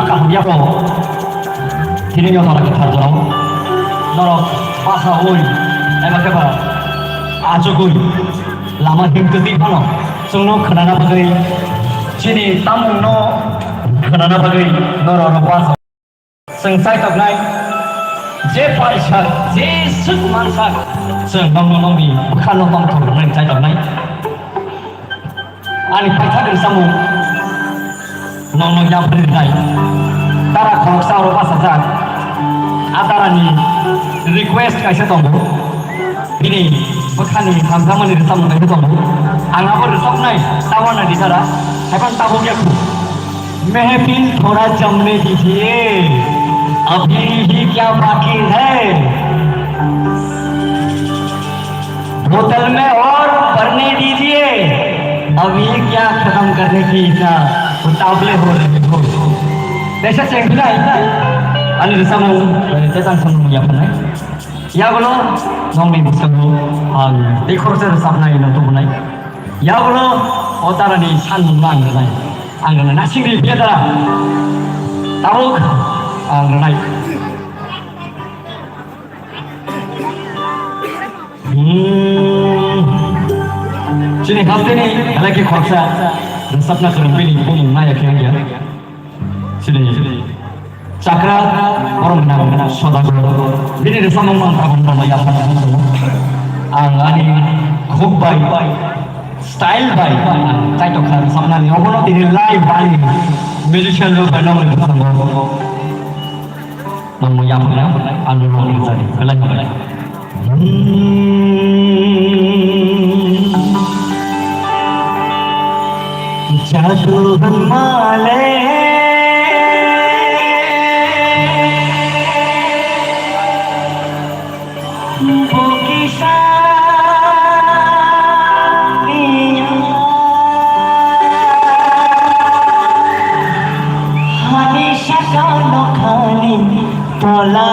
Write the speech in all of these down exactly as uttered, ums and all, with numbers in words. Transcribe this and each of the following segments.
Kaham yaphro, tini yo norok kwthar jorao, norok basaui, eba khe ba achugui, lama himtwtwi phano chwngno khwnana bagwi, chini tamungno khwnana bagwi norok basa. Chwng chaitoknai, je paisa, je swk mansa, chwng nokno nokni bwkhano tongthok rwna chaitoknai. Ani paithak rwchapmung nokno yapri rwnai. Dara khoroksa oro bachajak. A darani request kaisa tongo. Bini bwkhani hamjakmani rwchapmung kaisa tongo. Ang abo rwchapnai, tabuknai di dara. Haiphano tabuk ya khu. महफिल थोड़ा जमने दीजिए, अभी ही क्या बाकी है। बोतल में और भरने दीजिए, अभी क्या खत्म करने की इतना उतावले हो रहे हो। Tesa chengkhlai, ani rwchapmung, tesa samung yaphanai. Yagulo nongni bwskango ang tei khoroksa rwchapnai no tubunai. Yagulo o darani sanmung ang rwnai. Ang rwnai nasingri biya dara. Tabuk ang rwnai. Hmm. Chini hasteni halaki khoroksa rwchapna kwrwng bini bumung naya khe wngya. Chini chakra borok nang soda bini rwchapmung ang tabuk no yapharna tongo. Ang ani khuk bai style bai ang kaitok kha rwchapnani obono tini live ani musician rok bai nongni bwskango. Nangno yapharna ang nongni rwchapni belai belai. Jadu male Hani saka nokhani tola.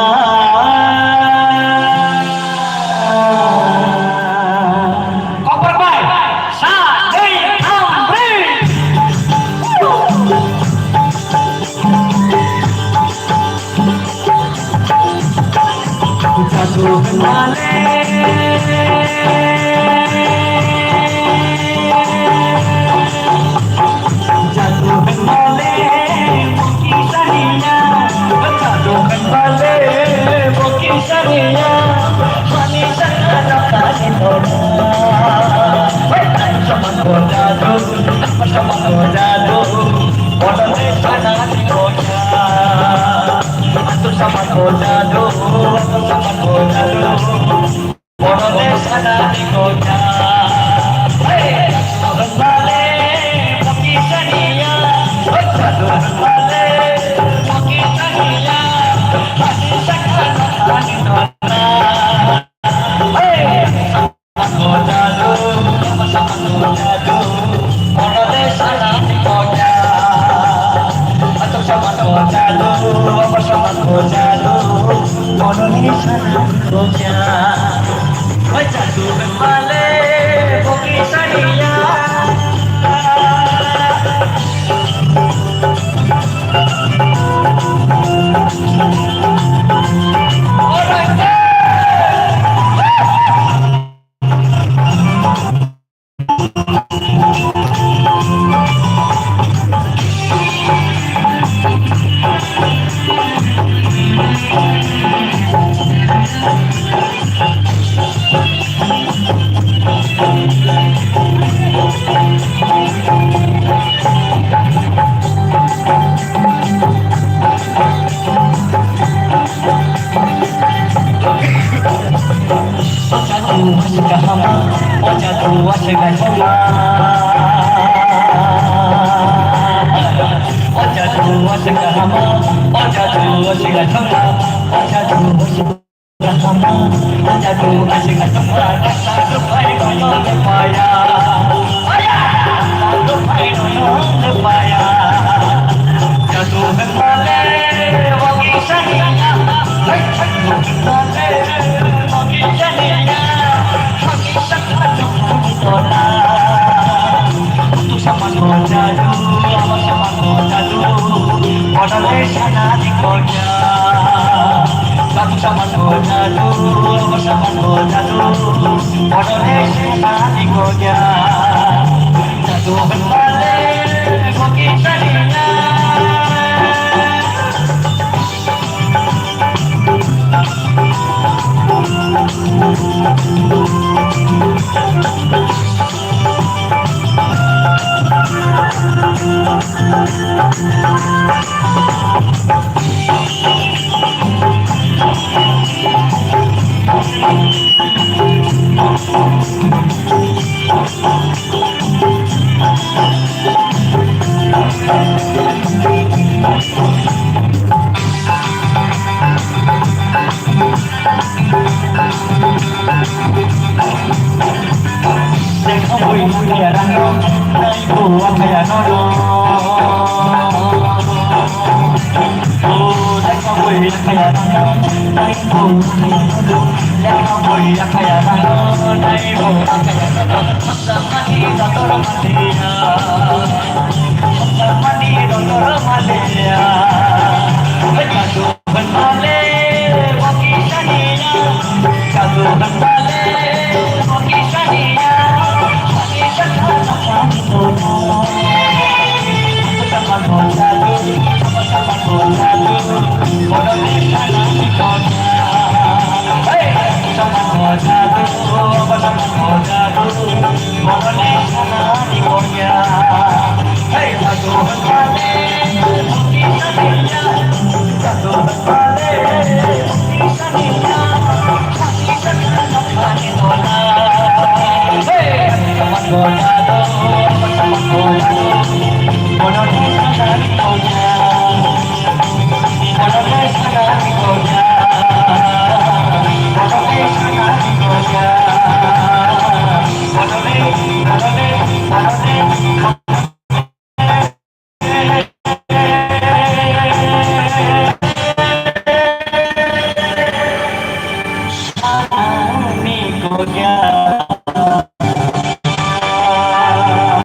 Koper bai, sa, dei, tham, bri.